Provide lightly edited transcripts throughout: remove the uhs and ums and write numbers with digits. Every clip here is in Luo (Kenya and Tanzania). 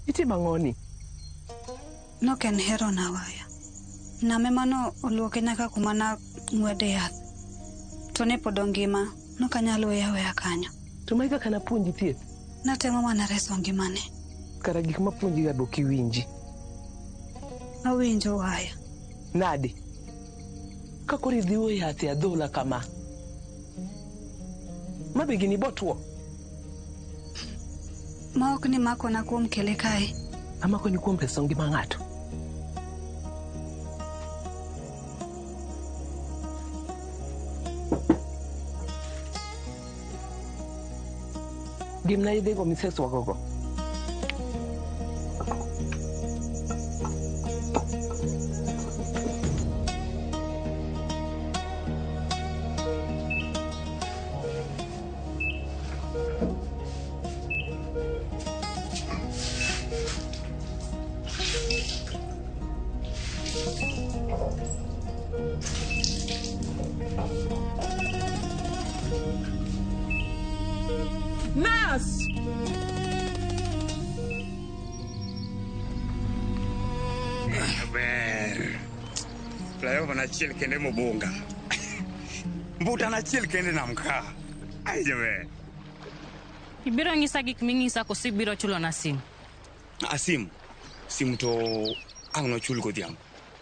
Itimo ang'oni? Nok en hero na waya. Name mano oluoke nyaka kuma nang'wede yath. To ne pod ongima, nok anyal weye aweya kanyo. To mae kaka napuonji thieth? Natemo mana reso ngimane. Kara gik mapuonjiga be ok iwinji. Awinjo waya. Nade? Ka koro idhiwo yath e adhola kama, ma be gini botwo? Ma ok ni makona kuom kele kae. Amako ni kuom reso ngima ng'ato. Gimna yedhego miseswagogo. Nurse! Ber. Flyover achiel kende mobunga. Mbuta achiel kende nam ka. Ai jaber. Ibiro ng'isa gik ming'isa koso ibiro chulona simu? A simu. Simu to ang' nochul godhiambo.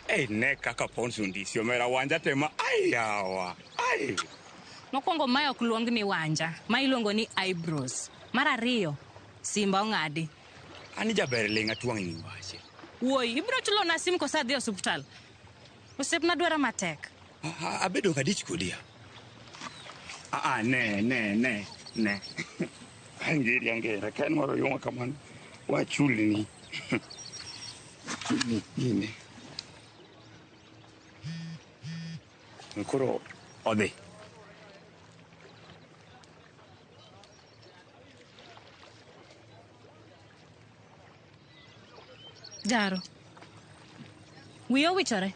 Ei ne kaka Pons ondisi omera wanja tema ai yawa. Ai. Mokwongo mae ok luong ni wanja, ma iluongo ni eyebrows. Mar ariyo, simba ong'adi. Ani jaber ling' atwang' ni wache. Wuoyi, ibiro chulona simu koso adhi e osiptal? Osiepna dwaro matek. Abedo kadich kodi ya. Ah, ne ne ne ne. Angeri angera ka en moro yuma kamano. Wachulni. Chulni gine. Koro odhi. Jaro. Wiyi owichore?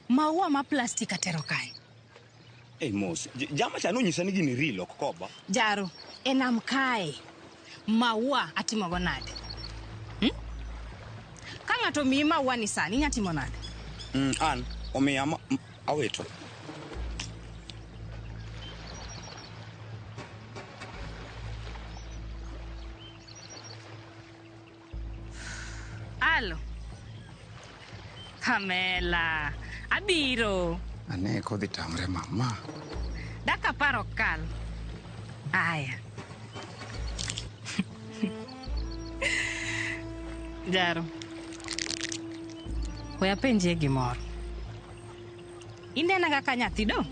Maua ma plastik atero kae. Ei mos, jama cha nonyisa ni gini real ok koba. Jaro, e nam kae, maua atimogo nade? Ka ng'ato omiyi maua ni sani, inya timo nade? An, omiya awito. Alo. Pamela, abiro. Ane kodhi tamre mama. Dakika apar ok kal. Aya. Jaro. We apenjie gimoro. Inena kaka nyathi do?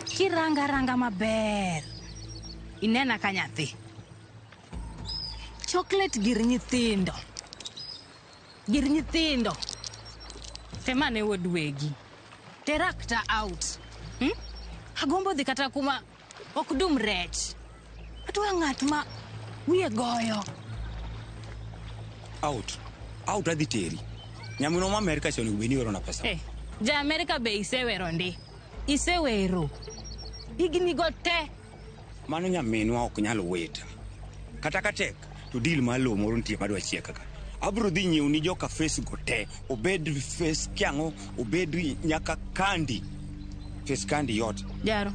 Kiranga ranga maber. Inena ka nyathi. Chocolate gir nyithindo. Gir nyithindo. Temane wuod wegi. Terakta out. Agombo dhi kata kuma ok dum rech. Adwa ng'at ma wiye goyo. Out. Out adhi teri. Nyaminwa ma Amerka cha onego bed ni orona pesa. Ja Amerka be isewero ndi. Isewero. Higni go te. Mano nyaminwa ok nyal wita. Kata ka tek, to deal mar lowo moro nitie madwa chieka ka. Abro dhi nyiewo ni joka face go te. Obed face kiang'o, obed nyaka kandi. Face kandi yot. Jaro,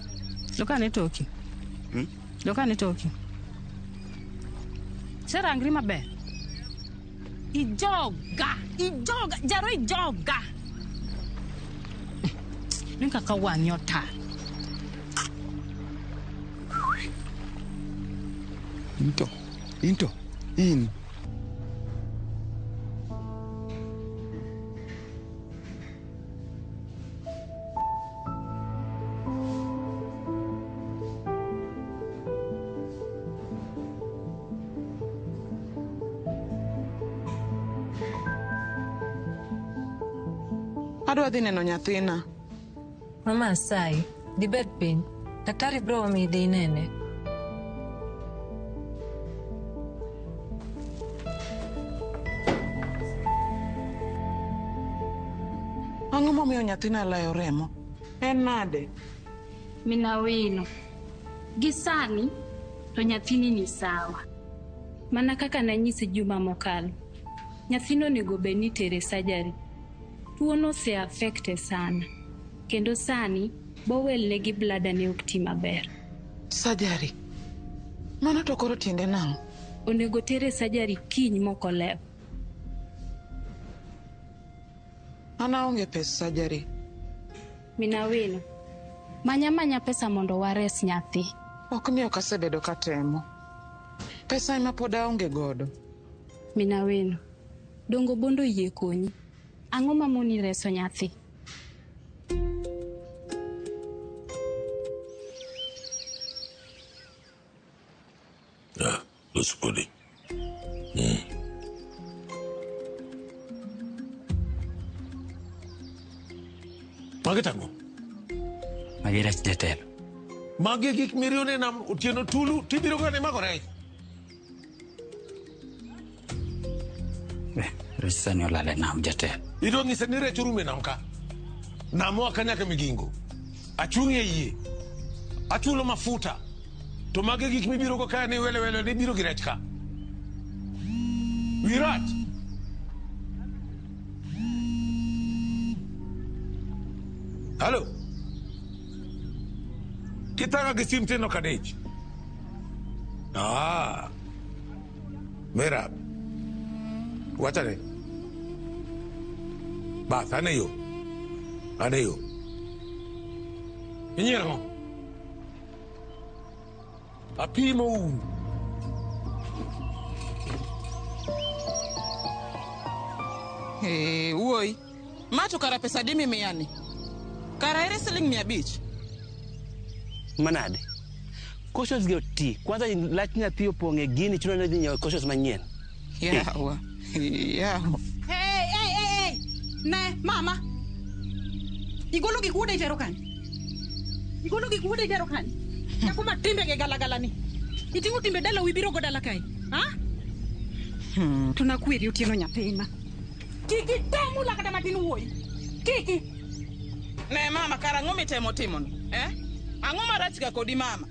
lokane toki. Lokane toki. Serangri maber. Ijoga, ijoga, Jaro ijoga. Ninka ka wang'i otar. Into, into, in. Adwa dhi neno nyathina. Mama asayi, dhi bed piny. Daktari biro miyi dhi inene. Ang'o momiyo nyathina layo remo? En nade? Minawino. Gi sani to nyathini ni sawa. Mana kaka nanyisi juma mokalo. Nyathino onego bed ni itere surgery. Tuono ose affecte sana. Kendo sani bowel ne gi bladder ne ok ti maber. Surgery. Mano to koro tiende nang'o? Onego tere surgery kiny mokolewo. An aonge pes surgery. Minawino, manya manya pesa mondo wares nyathi. Ok ni ok asebedo katemo. Pesa ema pod aonge godo. Minawino, dongo bondo yie konyi. Ang'o mamoni reso nyathi? Ah, loso kodi. Magi tang'o? Magi rech jatelo. Magi gik miriyo ne nam otieno tulu tibiro ga ne mako rech. Rech sani olal e nam jatelo. Idwa nyisa ni rech orumo e nam ka. Nam oa ka nyaka Migingo. Achung' e yie. Achulo mafuta. To magi gik mibiro go ka ni wele wele ni biro gi rech ka. Wirach. Halo. Kitanga gi sim teno kadich. Ah. Merab. Wachane. Bath, ane yo. Ane yo. Inyiero. Apimo uru. Hey, wuoyi. Ma to kara pesa adi mimiyani? Kara ere siling 500. Manade. Koshos gi oti. Kwanza lach nyathi opong' e gini chuno ni dhi nyiewo koshos manyien. Yawa. Yawa. Hey, hey, hey, hey. Ne, mama. Igolo gik wuoda itero kanye? Igolo gik wuoda itero kanye? Nyako ma timbe ge galagala ni. Iting'o timbe dala wibiro go dala kae. Ha? To nakweri otieno nyathina. Kik itemula kata matin wuoyi. Kiki. Ne mama, kara ang'o mitemo timono? Eh? Ang'o marach ga kodi mama?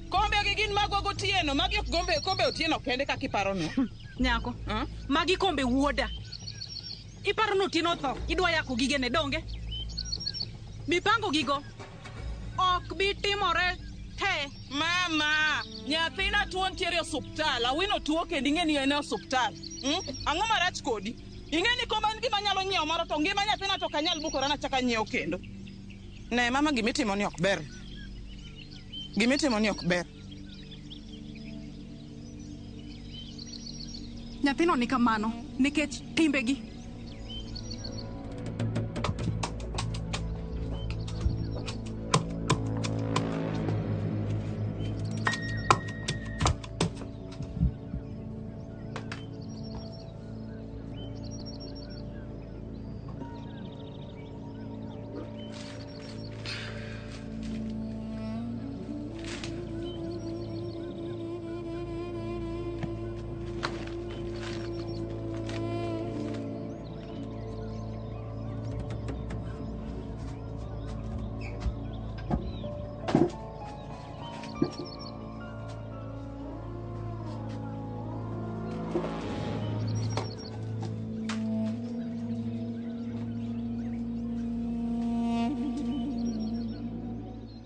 Kombe gi gin magwa gotieno, magi ok gombe kombe otieno kende kaka iparo no. Nyako, magi kombe wuoda. Iparo no otieno tho, idwa yako gigene donge? Mipango gigo ok bi timore te. Mama, nyathina tuo ntiere e osuptal, Awino tuo kendo ing'e ni en e osuptal. Ang'o marach kodi? Ing'e ni kombe en gima anyalo nyiewo moro to ngima nyathina to ok anyal bukora nachak anyiew kendo. Ne mama, gimitimo ni ok ber. Gimitimo ni ok ber. Nyathino ni kamano nikech timbegi.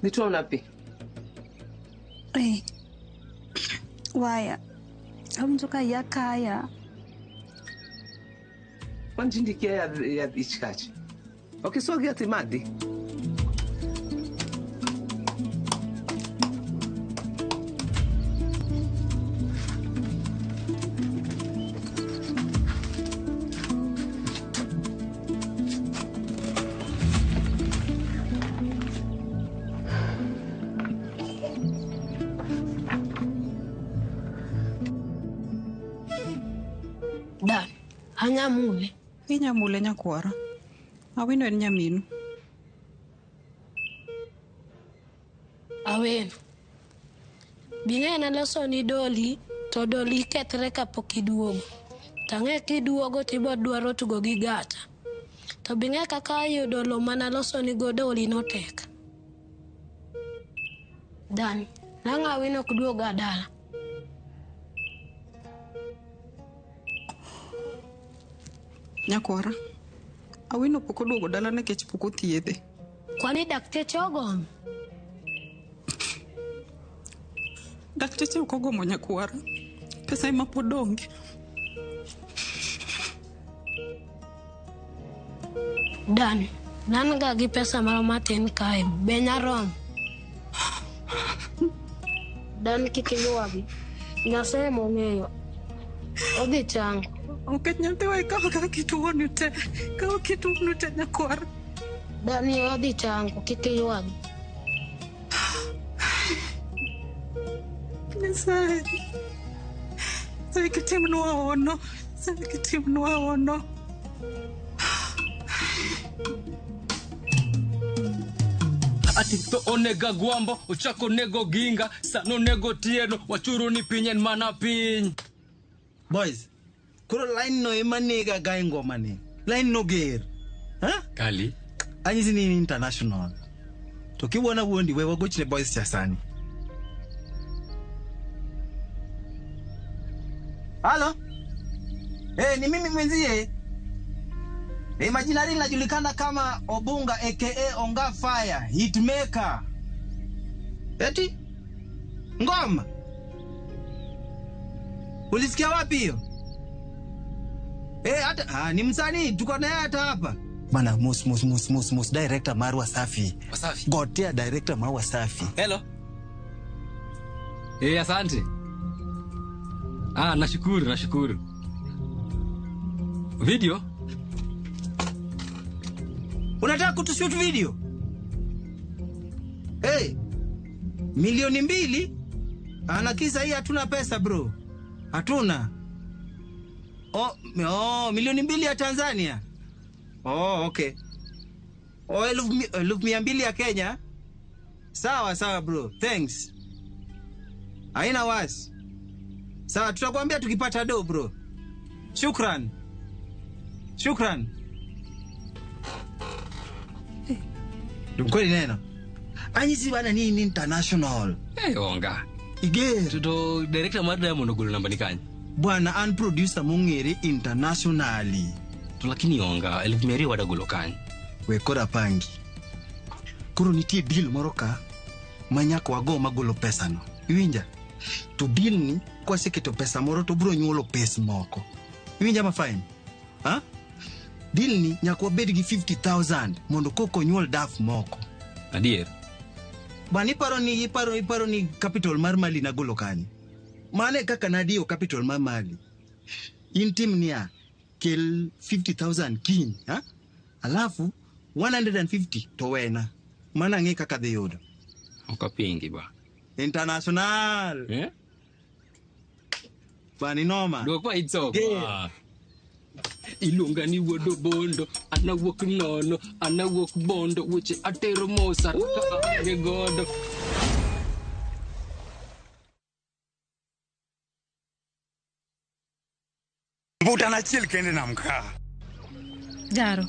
Nituomna pi. Eh. Waya. Awinjo ka iya kaya. Wan tinde ikia yath ich kach. Ok iswag yath imadhi. Dan, anyamule. Inyamule nyakwara. Awino en nyaminu. Awino. Bing'e naloso ni doli, to doli kethre kapok iduogo. Tang'e kiduogo tibo dwaro tugo gi gata. To bing'e kaka ayudo lo manaloso ni go doli no tek. Dan, nang' Awino ok duoga dala. Nyakwara. Awino pok oduogo dala nikech pok othiedhe. Kwani dakteche ogomo? Dakteche ok ogomo nyakwara. Pesa ema pod onge. Dan, nan ga gi pesa moro matin kae, be nyaromo? Dan kik iywagi. Nyasaye mong'eyo. Odhi chango. Nikech nyathiwa ikawo kaka kituoni te. Kawo kituoni te nyakwara. Dani odhi chango, kik iywagi. Nyasaye. Nyasaye kitimnwa hono. Nyasaye kitimnwa hono. Ati to onega gwambo, ochako nego ginga, sano nego tieno, wachuru ni piny en mana piny. Boys, koro line no ema nega ga e ngoma ni. Line no ger. Ha? Kali. Anyisi ni in international. To kiwuona wuondi we wagochne boys cha sani. Halo? Eh, ni mimi mwenzie. Majina hili linajulikana kama Obunga aka Onga Fire Hitmaker. Eti? Ngoma? Ulisikia wapi hiyo? Hata ni msanii tuko naye hata hapa. Bana mus mus mus mus mus director mar Wasafi. Wasafi. Gotea director mar Wasafi. Hello. Asante. Nashukuru, nashukuru. Video? Unataka kutushoot video? Hey, 2,000,000? Anakisa hii hatuna pesa bro. Hatuna. Oh, 2,000,000 ya Tanzania. Oh, okay. Oh, 200,000 ya Kenya. Sawa sawa bro. Thanks. Haina wasi. Sawa, tutakwambia tukipata do bro. Shukran. Shukran. Kweli neno. Anyisi bana ni international. Onga. Iger. To director mar Diamond ogolo namba ni kanye? Bwana an producer mong'ere internationally. To lakini onga 200,000 wadagolo kanye? We kora pangi. Koro nitie deal moro ka ma nyaka wago magolo pesa no. Iwinja? To deal ni kwaseketo pesa moro to bro nyuolo pes moko. Iwinja ma fine? Ha? Deal ni nyaka wabed gi 50,000 mondo koko nyuol daf moko. Adier. Bwana iparo ni capital mar mali nagolo kanye? Mane kaka nadiyo capital mar mali. In tim niya kel 50,000 kiny, ha? Alafu 150 to wena. Mana ng'e kaka dhi yudo. Ok apingi ba. International. Eh? Bani noma. Dwok ma itso. Iluonga ni wuod Obondo, an awuok nono, an awuok bondo, weche atero mos ka aonge godo. Mbuta achiel kende nam ka. Jaro.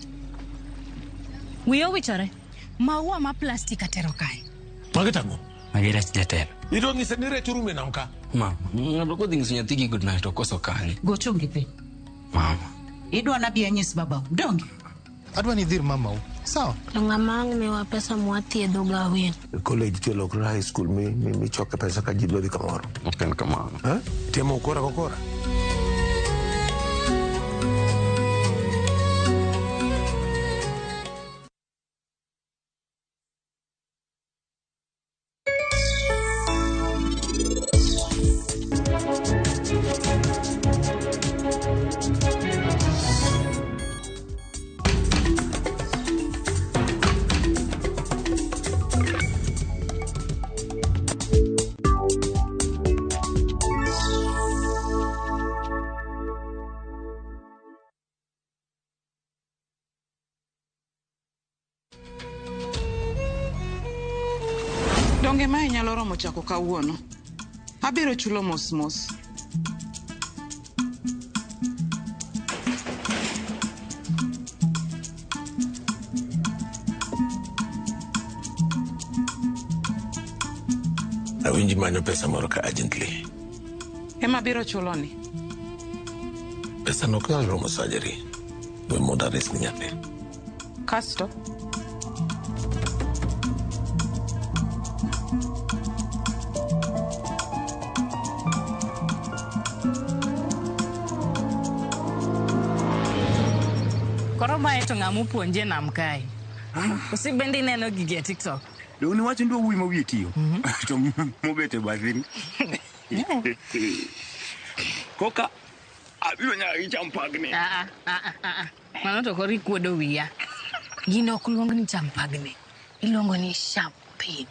Wiya owichore. Maua ma plastik atero kae. Magi tang'o? Magi rech jatelo. Idwa nyise ni rech orumo e nam ka? Mama, ng'ato kodhi nyiso nyathi gi good night okoso kanye. Go chongi piny. Mama. Idwa nabi anyis babau, donge? Adwa ni idhir mamau. Sawa? To ng'ama ang' miwa pesa mwathiedho go Awino? College ti olokre high school mi choke pesa ka ji dwa dhi kamoro. Ok en kamano. Eh? Timo ukora kokora. Donge mae nyalo romo chako kawuono? Abiro chulo mos mos. Awinji manyo pesa moro ka urgently. Ema biro chulo ni. Pesa no ok nyal romo surgery. We mondo ares ni nyathi. Kasto? Koro mae to ng'ama opuonje nam kae. Osibende ineno gigi e TikTok. Dong niwacho ni wuoyi ma wiye tiyo. To mobet e bathini. Koka abiro nyaka gi champagne. Ah, ah, ah, ah, ah. Mano to koro ikuodo wiya. Gino ok luong ni champagne. Iluongo ni champagne.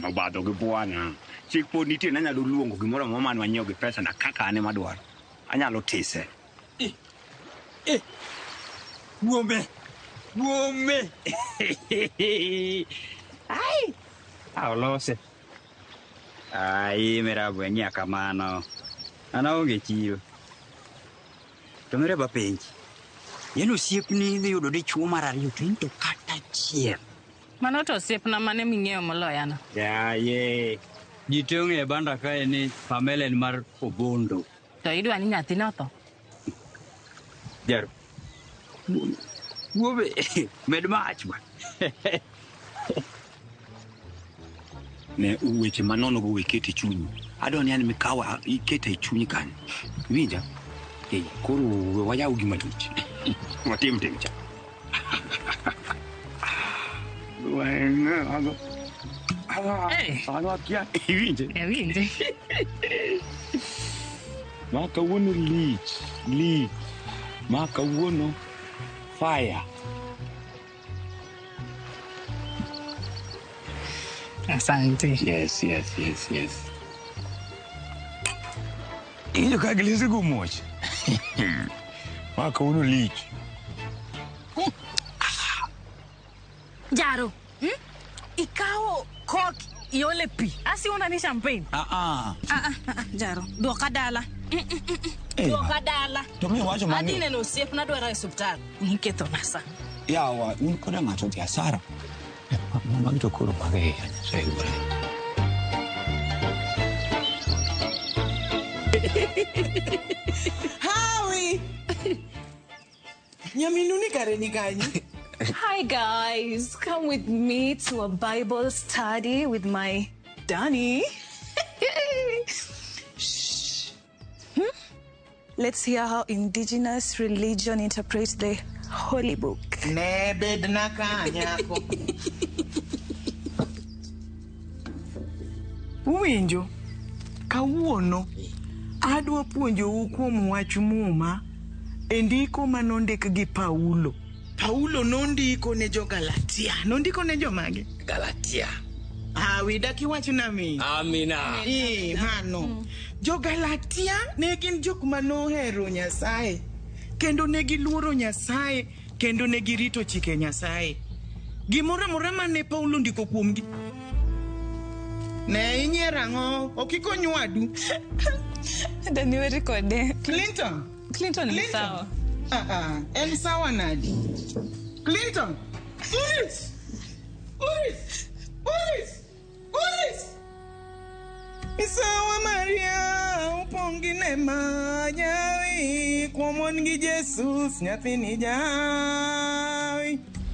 Obadho gi bwana. Chik pod nitie nanyalo luongo gimoro amora mane wanyiewo gi pesa na kaka an ema adwaro. Anyalo tise. Buombe. Buombe. Ai. Olose. Ai, mirabo eng'iya kamano. An aonge chiro. To mireba penji. Yen osiepni dhi yudo dichuo mar ariyo to in to kata achiel. Mano to osiepna mane ming'eyo moloya no. Yaye. Ji te ong'eyo e banda kae ni Pamela en mar Obondo. To idwa ni nyathina otho? Jaro. Wuobe, med mach bwana. Ne weche manono go wekete chunyi. Adwa ni an mikawa ikete e chunyi kanyo. Iwinja? Eh, koro we wayaw gima lich. Watim tim cha. Weng'e, Ano akia iwinje? Awinje. Ma kawuono lich, lich. Ma kawuono fire. Asante. Yes. Iwinjo ka glese go muoch. Ma kawuono lich. Jaro. Ikawo kok iole pi. Asiona ni champagne. Ah ah. Ah ah, ah, Jaro. Duoka dala. Duoka dala. To mi wacho mane? Adhi neno osiepna dwaro e osiptal. Nikethona sa. Yawa, un koda ng'ato odhi asara. Magi to koro mage e Nyasaye wuora. Hawi! Nyaminu ni kare ni kanye? Hi guys, come with me to a Bible study with my Danny. Shh. Let's hear how indigenous religion interprets the Holy Book. Ne bedna kanyako. Uwinjo, kawuono adwa puonjou kuom wach Muma e ndiko manondik gi Paulo. Paulo nondiko ne jo-Galatia. Nondiko ne jomage? Galatia. Hawi dak iwachna min. Amina. Eh, mano. Jo-Galatia ne gin jok manohero Nyasaye kendo ne giluoro Nyasaye kendo ne girito chike Nyasaye. Gimoro amora mane Paulo ndiko kuomgi. Ne inyiero ang'o? Ok ikony wadu. Dani weri kode. Clinton. Clinton ni Clinton. sawa. Ah, ah, en sawa nadi? Clinton. Uris! Uris! Uris! Uris! Isawa Maria, opong' gi neema, nyawi kuom mon gi Jesus, nyathini ja.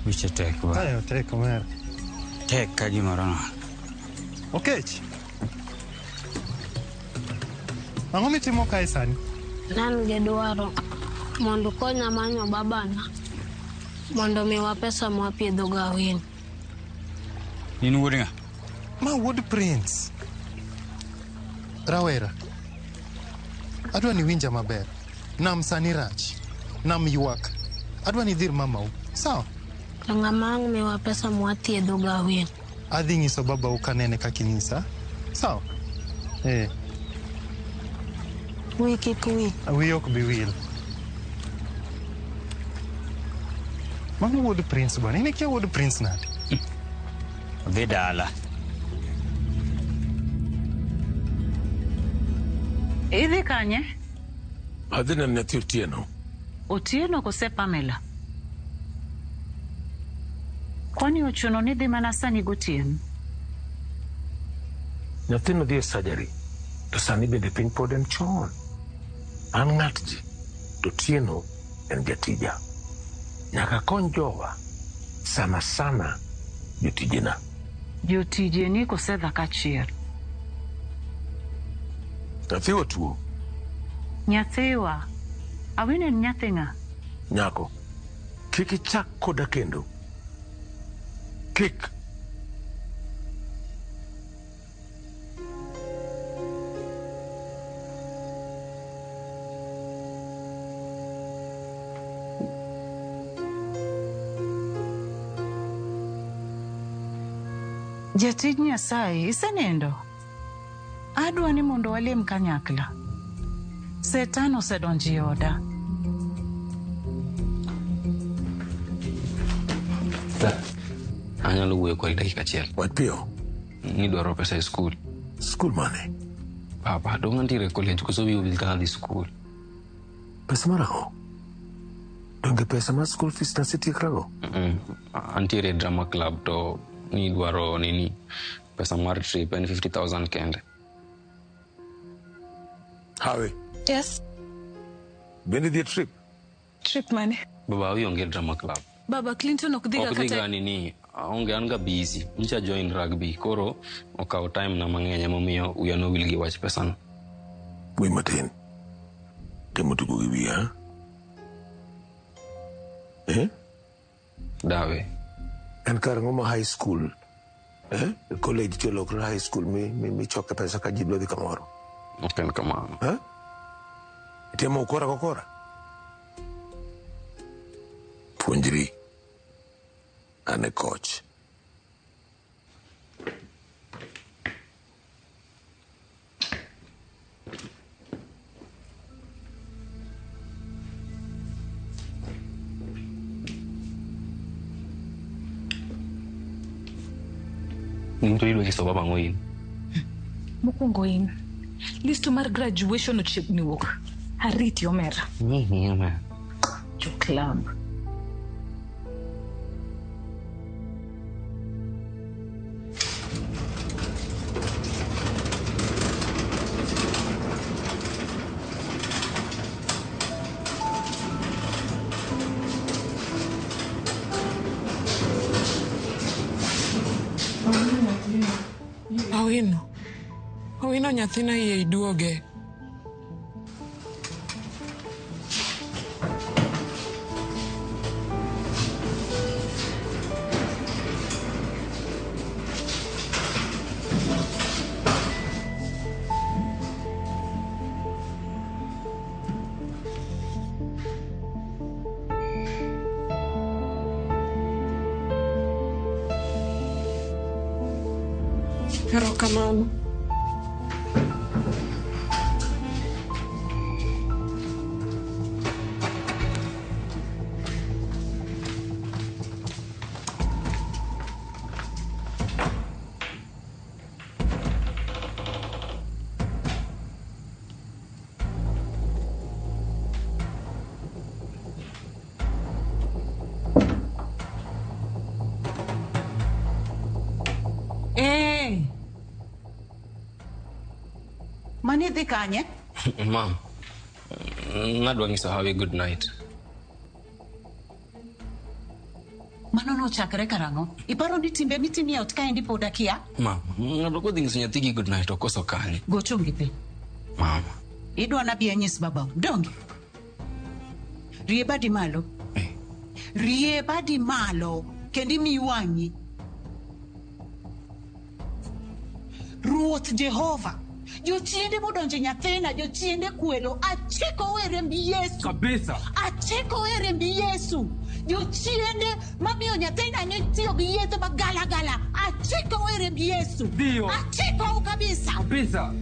Wiche tek ba. Ayo tek omera. Tek ka gimoro no. Okech. Ang'o mitimo kae sani? Nan gi dwaro mondo konya manyo babana mondo miwa pesa mwapiedho go Awino. In wuod ng'a? Ma wuod Prince. Rawera. Adwa ni winja maber. Nam sani rach. Nam ywak. Adwa ni idhir mamau. Sawa? To ng'ama ang' miwa pesa mwathiedho go Awino? Adhi nyiso babau kanene kaka inyisa. Sawa? Eh, Wi kik wil. wiyi ok bi wil. Mano wuod Prince bwana. In ikia wuod Prince nade? Odhi dala. Idhi kanye? Adhi neno nyathi Otieno. Otieno kose Pamela? Kwani ochuno ni dhi mana sani gotieno? Nyathino dhi e surgery. To sani bende piny pod en chon. An ng'at ji. To Otieno en jatija. Nyaka akony jowa. Sana sana jotijena. Jotijeni kose dhakachiel? Nyathiwa tuo. Nyathiwa. Awino en nyathi ng'a? Nyako. Kik ichak koda kendo. Kik. Jatij Nyasaye, isenindo? Adwa ni mondo walem kanyakla. Setan osedonjo e oda. Anyalo wuoyo kodi dakika achiel. Wach piyo. Nidwaro pesa e skul. Skul mane? Papa, dong' antiere e college koso wiyi owil kaka adhi skul. Pesa mar ang'o? Donge pesa mar school fees nasetiokrago? Antiere e drama club to nidwaro nini pesa mar trip en 50,000 kende. Hawi. Yes. Bende idhi e trip? Trip mane? Baba, awi onge e drama club. Baba Clinton ok dhiga Ok dhiga kata nini, aonge an ga busy. Nyicha join rugby, koro okawo time na mang'eny emomiyo wiya nowil gi wach pesano. Wuoyi matin. Temo tugo gi wiya. Eh? Dawe. En kar ang'o ma high school? Eh? College to olokre high school mi choke pesa ka ji dwa dhi kamoro. Ok en kamano. Eh? Itemo ukora kokora? Puonjri. An e coach. In to idwa nyiso baba ang'o in? Mokwongo in. List mar graduation ochiegni wuok. Ariti omera. Nini omera? Jo club. Awino. Awino nyathina yie iduoge. Erokamano. Eh. Mani dhi kanye? Mam, nadwa nyiso Hawi good night. Mano nochakre karang'o? Iparo ni timbe mitimo e ot kaendi pod akia? Mama, ng'ato kodhi nyiso nyathigi good night okoso kanye? Go chongi piny. Mama. Idwa nabi anyis babau. Donge? Rie badi malo. Rie badi malo kendo imi wang'i. Ruoth Jehova, jochiende modonjo e nyathina, jochiende kwelo, achiko e remb Yesu. Kabisa. Achiko e remb Yesu. Jochiende mamiyo nyathina ne tiyo gi yedhe magalagala, achiko e remb Yesu. Ndio. Achikou kabisa. Kabisa.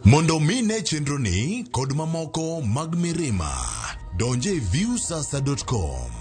Mondo mi ne chenroni kod mamoko mag Mirima, donje viewsasa.com.